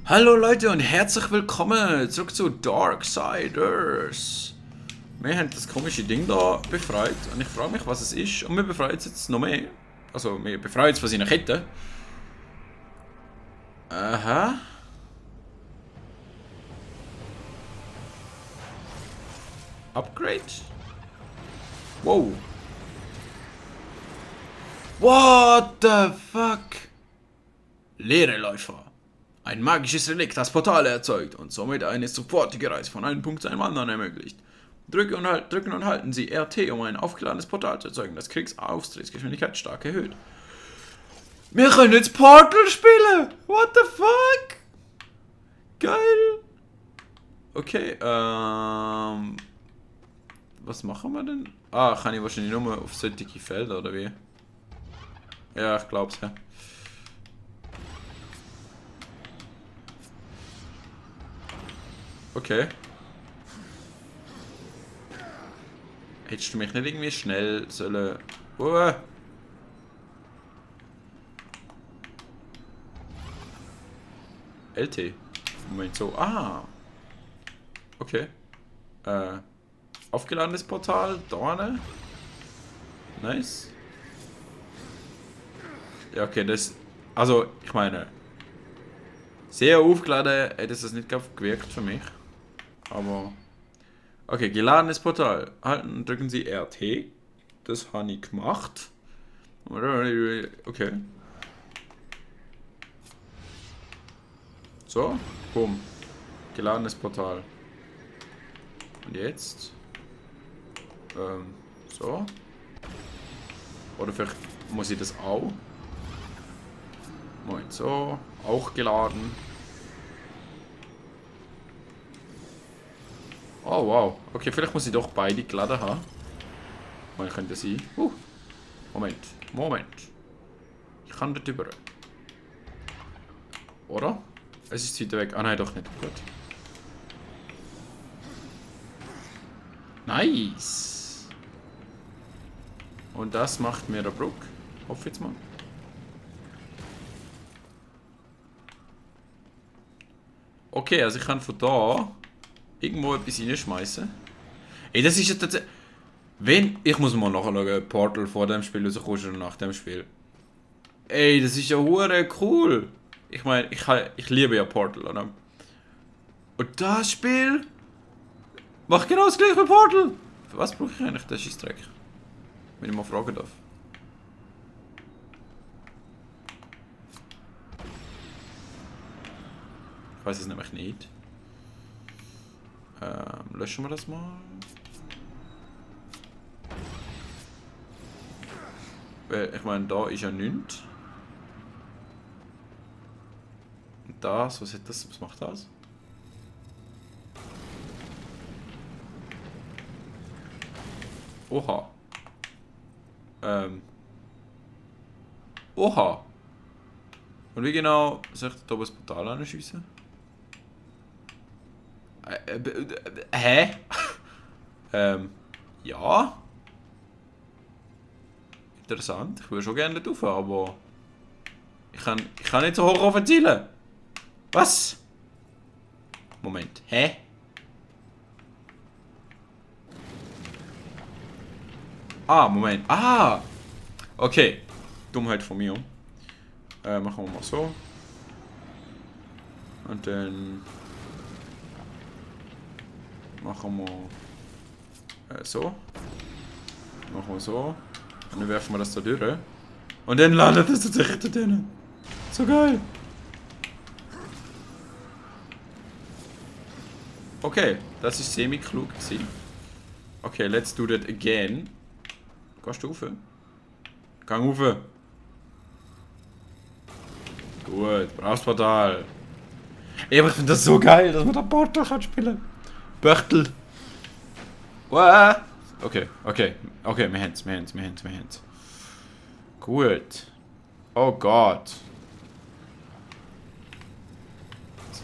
Hallo Leute und herzlich willkommen zurück zu Darksiders. Wir haben das komische Ding da befreit und ich frage mich, was es ist. Und wir befreien es jetzt noch mehr. Also, wir befreien es von seiner Kette. Aha. Upgrade? Wow. What the fuck? Leere Läufer. Ein magisches Relikt, das Portale erzeugt und somit eine sofortige Reise von einem Punkt zu einem anderen ermöglicht. Drücken und halten Sie RT, um ein aufgeladenes Portal zu erzeugen, das Kriegsaustrittsgeschwindigkeit stark erhöht. Wir können jetzt Portal spielen! What the fuck? Geil! Okay, was machen wir denn? Ah, kann ich wahrscheinlich nur auf solche Felder, oder wie? Ja, ich glaub's, ja. Okay. Hättest du mich nicht irgendwie schnell sollen... LT. Moment, so. Ah. Okay. Aufgeladenes Portal. Dorne. Nice. Ja, okay, das... Also, ich meine... Sehr aufgeladen hätte es das nicht gewirkt für mich. Aber... Okay, geladenes Portal. Halten und drücken Sie RT. Das habe ich gemacht. Okay. So, boom. Geladenes Portal. Und jetzt? So. Oder vielleicht muss ich das auch? Moment, so. Auch geladen. Oh wow. Okay, vielleicht muss ich doch beide geladen haben. Man könnte sein. Moment. Ich kann dort über. Oder? Es ist weiter weg. Ah nein, doch nicht. Gut. Nice. Und das macht mir der Brook. Hoffe jetzt mal. Okay, also ich kann von da irgendwo etwas reinschmeißen. Ey, das ist ja tatsächlich... Wenn... Ich muss mal nachschauen, Portal vor dem Spiel rauskommt oder nach dem Spiel. Ey, das ist ja hure cool. Ich meine, ich liebe ja Portal, oder? Und das Spiel... macht genau das gleiche wie Portal. Für was brauche ich eigentlich den Scheissdreck? Wenn ich mal fragen darf. Ich weiß es nämlich nicht. Löschen wir das mal. Weil, ich meine, da ist ja nichts. Und das, was hat das? Was macht das? Oha. Oha. Und wie genau soll ich da oben das Portal anschiessen? Hä? Ja. Interessant. Ich würde schon gerne drauf, aber... Ich kann nicht so hoch auf zielen. Was? Moment. Hä? Ah, Moment. Ah! Okay. Dummheit von mir. Machen wir mal so. Und dann... machen wir... so. Machen wir so. Und dann werfen wir das da durch. Und dann landet es tatsächlich da drinnen. So geil. Okay, das ist semi-klug gewesen. Okay, let's do that again. Gehst du rauf? Gang rauf. Gut, Brauchsportal. Ey, aber ich finde das so geil, dass man da Portal kann spielen. Börtel. Wow. Okay, wir haben's. Gut. Oh Gott.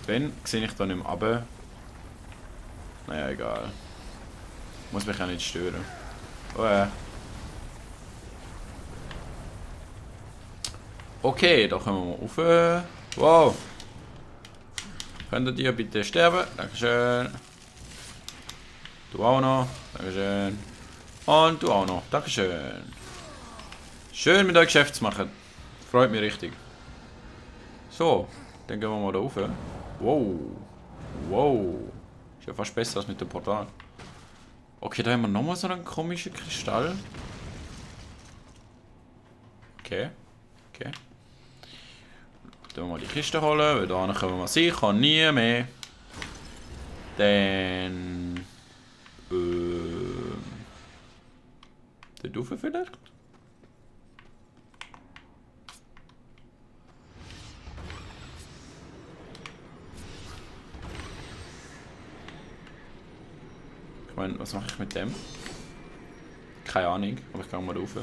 Wenn sehe ich da nicht mehr runter. Naja, egal. Muss mich auch nicht stören. Oh ja. Okay, da können wir mal rauf. Wow. Könntet ihr bitte sterben? Dankeschön. Du auch noch. Dankeschön. Und du auch noch. Dankeschön. Schön mit euch Geschäft zu machen. Freut mich richtig. So, dann gehen wir mal da rauf. Wow. Wow. Ist ja fast besser als mit dem Portal. Okay, da haben wir nochmal so einen komischen Kristall. Okay. Okay. Dann wir mal die Kiste holen, weil da können wir sicher nie mehr. Dann. Der Duffe vielleicht? Ich meine, was mache ich mit dem? Keine Ahnung, aber ich gehe mal rauf.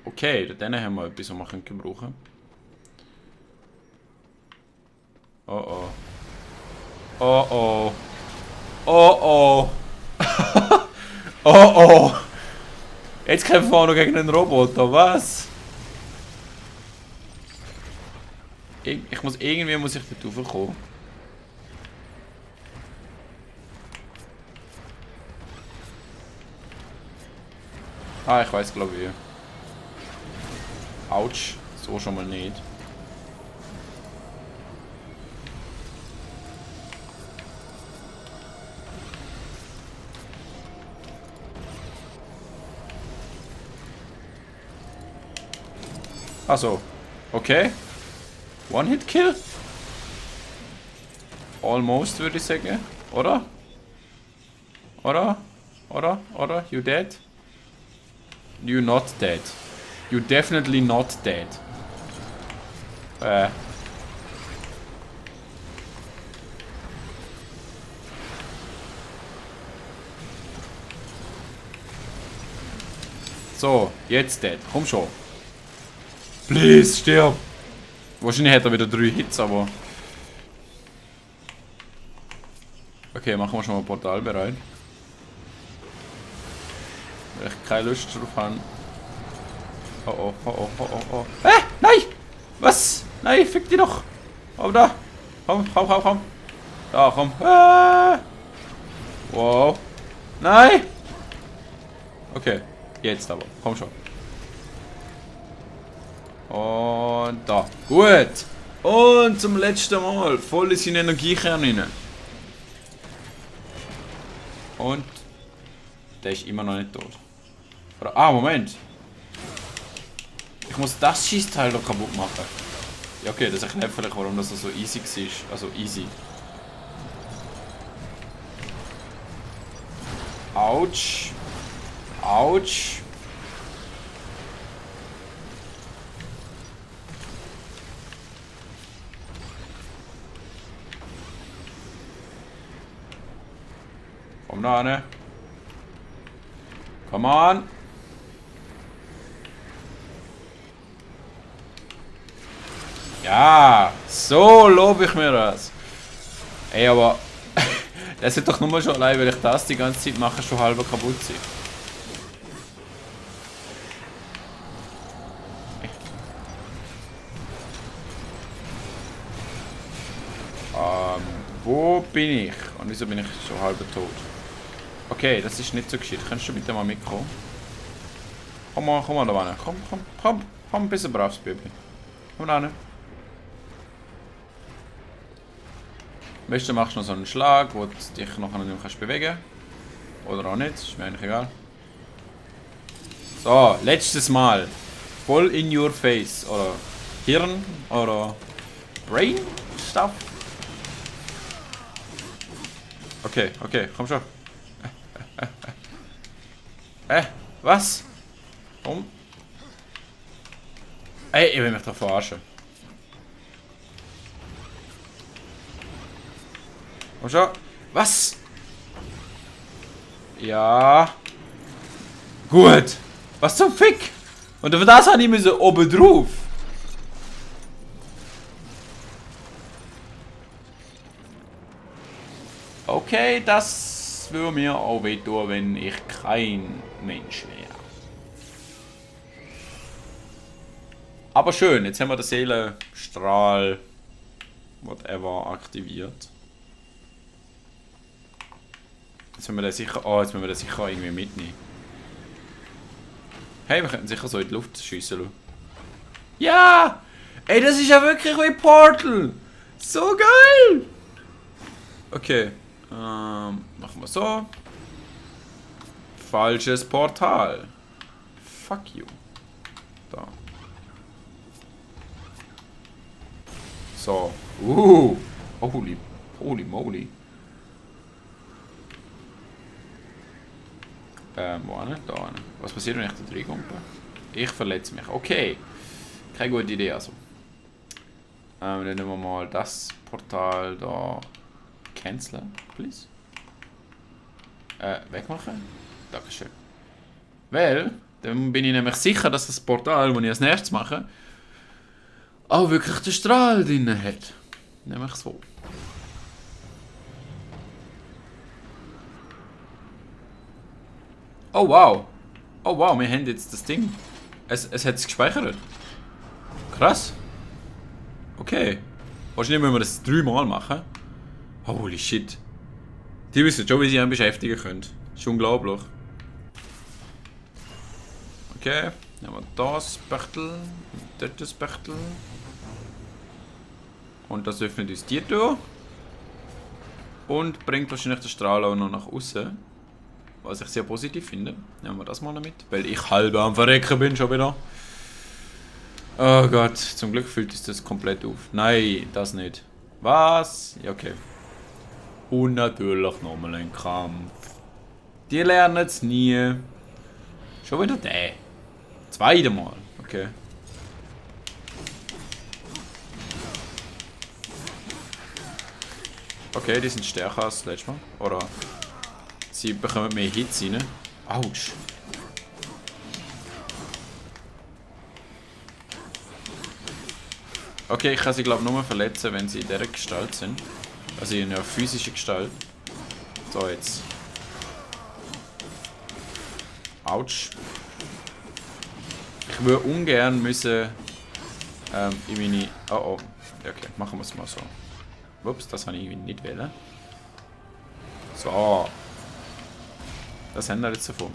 Okay, dann haben wir etwas, was wir brauchen können. Oh oh. Oh oh. Oh oh. Oh oh. Jetzt kämpfen wir auch noch gegen einen Roboter, was? Irgendwie muss ich dort raufkommen. Ah, ich weiß glaube ich. Autsch, so schon mal nicht. Achso. Okay. One-Hit-Kill? Almost, würde ich sagen. Oder? Oder? Oder? Oder? You dead? You not dead. You definitely not dead. So, jetzt dead. Komm schon. Please, stirb. Wahrscheinlich hat er wieder 3 Hits, aber... Okay, machen wir schon mal ein Portal bereit. Weil ich keine Lust drauf habe. Oh oh, oh oh, oh oh, oh. Nein! Was? Nein, fick die doch! Komm da! Komm, komm, komm, komm! Da, komm! Wow! Nein! Okay, jetzt aber. Komm schon. Und da. Gut! Und zum letzten Mal. Voll in seinen Energiekern rein. Und... Der ist immer noch nicht tot. Oder, Moment! Ich muss das Schießteil doch kaputt machen. Ja, okay, das erklärt vielleicht, warum das so easy war. Also easy. Autsch. Autsch. Komm da, ne? Come on. Ja, so lobe ich mir das. Ey, aber das ist doch nur schon allein, weil ich das die ganze Zeit mache, schon halb kaputt sein. Wo bin ich? Und wieso bin ich schon halb tot? Okay, das ist nicht so gescheit. Kannst du bitte mal mitkommen? Komm mal da rein. Komm, ein bisschen braves Baby. Komm da rein. Am besten machst du noch so einen Schlag, wo du dich nachher nicht mehr bewegen kannst. Oder auch nicht, ist mir eigentlich egal. So, letztes Mal. Voll in your face. Oder Hirn oder Brain Stuff. Okay, komm schon. Was? Warum? Ey, ich will mich doch verarschen. Komm schon. Was? Ja. Gut. Was zum Fick? Und für das habe ich mir so oben drauf. Okay, das würde mir auch wehtun, wenn ich kein Mensch wäre. Aber schön, jetzt haben wir den Seelenstrahl, whatever, aktiviert. Jetzt müssen wir den sicher, jetzt müssen wir den sicher irgendwie mitnehmen. Hey, wir könnten sicher so in die Luft schiessen lassen. Ja! Ey, das ist ja wirklich wie Portal! So geil! Okay, machen wir so. Falsches Portal. Fuck you. Da. So. Holy moly. Wo hin? Da hin. Was passiert, wenn ich da reinkomme? Ich verletze mich. Okay. Keine gute Idee also. Dann nehmen wir mal das Portal da. Canceln, please. Wegmachen. Dankeschön. Weil, dann bin ich nämlich sicher, dass das Portal, das ich als nächstes mache, auch wirklich den Strahl drin hat. Nämlich so. Oh wow. Oh wow, wir haben jetzt das Ding. Es hat es gespeichert. Krass. Okay. Wahrscheinlich müssen wir das 3-mal machen. Holy shit. Die wissen schon, wie sie einen beschäftigen können. Das ist unglaublich. Okay, nehmen wir das Bechtel, das Bechtel. Und das öffnet uns die Tür. Und bringt wahrscheinlich den Strahl auch noch nach außen. Was ich sehr positiv finde. Nehmen wir das mal mit. Weil ich halb am Verrecken bin schon wieder. Oh Gott, zum Glück füllt uns das komplett auf. Nein, das nicht. Was? Ja, okay. Und natürlich nochmal ein Kampf. Die lernen es nie. Schon wieder der. Zweite Mal. Okay. Okay, die sind stärker als das letzte Mal. Oder sie bekommen mehr Hits rein. Autsch. Okay, ich kann sie glaube nur verletzen, wenn sie in dieser Gestalt sind. Also in einer physischen Gestalt. So, jetzt. Autsch. Ich würde ungern müssen in meine... Oh. Okay, machen wir es mal so. Ups, das habe ich irgendwie nicht wählen. So. Das haben wir jetzt davon.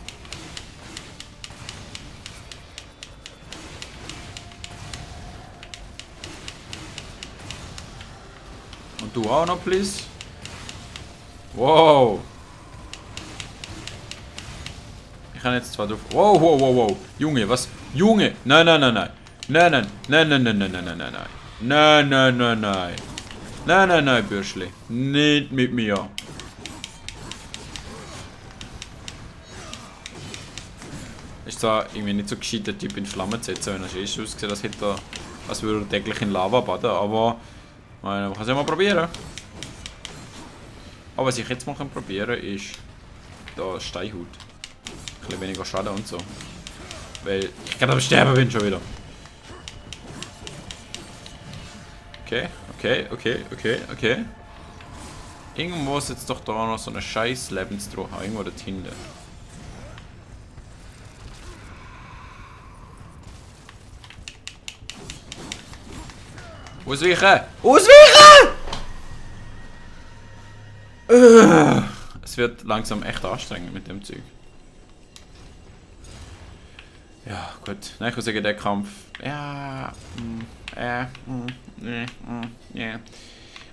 Und du auch noch, please. Wow. Ich kann jetzt zwar drauf... Wow. Junge, was? Junge! Nein. Nein, Bürschli. Nicht mit mir. Ist zwar irgendwie nicht so gescheit, der Typ in Flammen zu setzen, wenn er ist ausgesehen, als hätte er, als würde er täglich in Lava baden, aber man kann es ja mal probieren. Aber was ich jetzt mal probieren kann, ist da Steinhaut. Ein bisschen weniger Schaden und so. Weil ich gerade am Sterben bin schon wieder. Okay. Irgendwo muss jetzt doch da noch so eine scheiß Lebenstruhe haben. Irgendwo dort hinten. Ausweichen! Ausweichen! Es wird langsam echt anstrengend mit dem Zeug. Ja, gut. Nein, ich würde sagen, der Kampf. Ja. Ich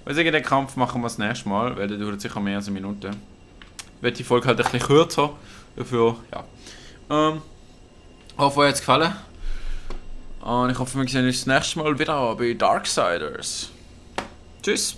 würde sagen, den Kampf machen wir das nächste Mal, weil der dauert sicher mehr als eine Minute. Ich werde die Folge halt ein bisschen kürzer. Dafür, ja. Hoffe, euch hat es gefallen. Und ich hoffe, wir sehen uns das nächste Mal wieder bei Darksiders. Tschüss!